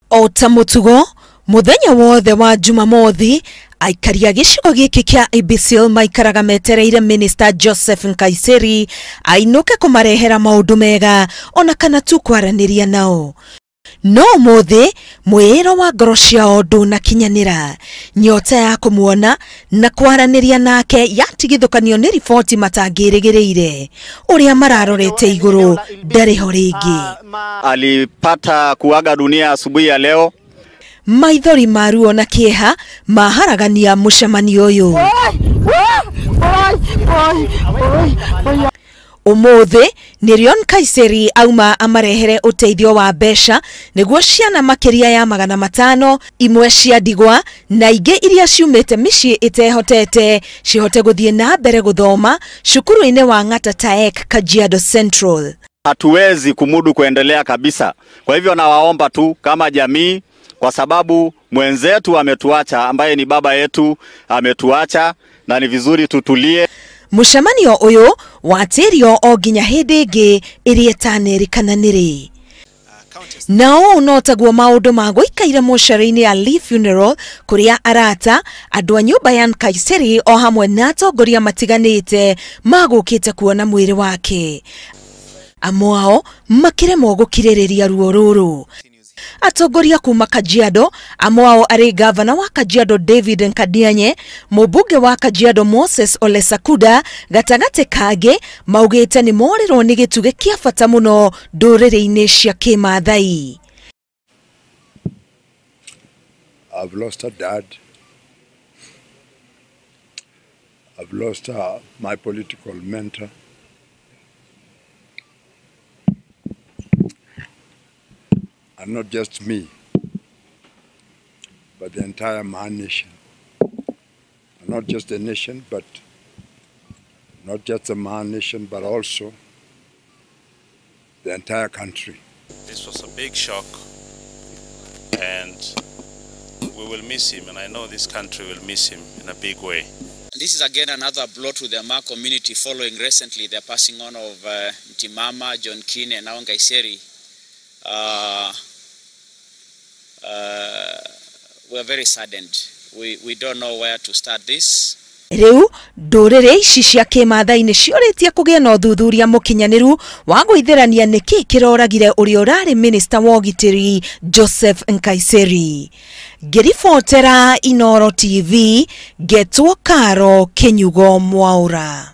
O ta mũtugo mũthenya wothe wa Jumamothi aikari a gĩcigo gĩkĩ kĩa Ilbisil maikaraga metereire Minister Joseph Nkaissery ainũke kũmarehera maũndũ mega ona kana tu kwaranĩria nao. No ũmũthĩ mwĩĩro wa ngoro ciao ndũnakinyanĩra. Nyota ya kũmuona na kwaranĩria nake yatigithũkanio nĩ riboti matangĩrĩgĩrĩire. Ũrĩa mararorete igũrũ ndarĩ ho rĩngĩ. Alipata kuaga dunia asubuhi ya leo. Maithori ma ruo na kĩeha maharagania mũcemanio ũyũ. Ũmũthĩ nĩrĩo Nkaissery auma amarehere ũteithio wa mbeca nĩguo ciana makĩria ya 500 imwe cia ndigwa na ingĩ iria ciumĩte mĩciĩ ĩtehotete cihote gũthiĩ na mbere gũthoma cukuru-inĩ wa Ng'atataek Kajiado Central. Hatuwezi kumudu kuendelea kabisa. Kwa hivyo nawaomba tu kama jamii, kwa sababu mwenzetu ametuacha ambaye ni baba yetu ametuacha, na ni vizuri tutulie. Mũcemanio ũyũ watĩrio o nginya hĩndĩ ĩngĩ ĩrĩa ĩtanerĩkana nĩrĩ. Na ũũ no taguo maũndũ ma gũikaire mocarĩ-inĩ ya Lee Funeral kũrĩa arata andũ a nyũmba ya Nkaissery o hamwe na atongoria matiganĩte magũkĩte kuona mwĩrĩ wake. Amwe ao makĩremwo gũkirĩrĩria ruo rũrũ. Atongoria kuma Kajiado, amwe ao arĩ gavana wa Kajiado David Nkadianye, mũmbunge wa Kajiado Moses Ole Sakuda, gatagatĩ kangĩ maugĩte nĩ morĩrwo nĩ gĩtugĩ kĩa bata mũno ndũrĩrĩ-inĩ cia kĩmathai. I've lost a dad. I've lost my political mentor. And not just me, but the entire Maa nation. And not just the nation, but not just the Maa nation, but also the entire country. This was a big shock, and we will miss him, and I know this country will miss him in a big way. This is again another blow to the Maa community following recently the passing on of Ntimama, John Kine, and now Nkaissery. We are very saddened. We don't know where to start this. Rĩu ndũrĩrĩ ici cia kĩmathai nĩ ciorĩtie kũgĩa na ũthuthuria mũkinyanĩru wa gwĩthĩrania nĩkĩ kĩroragire ũrĩa ũrarĩ minista wa ũgitĩri Joseph Nkaissery. Ngĩribotera Inooro TV, ngetwo Karo Kĩnyugo Mwaũra.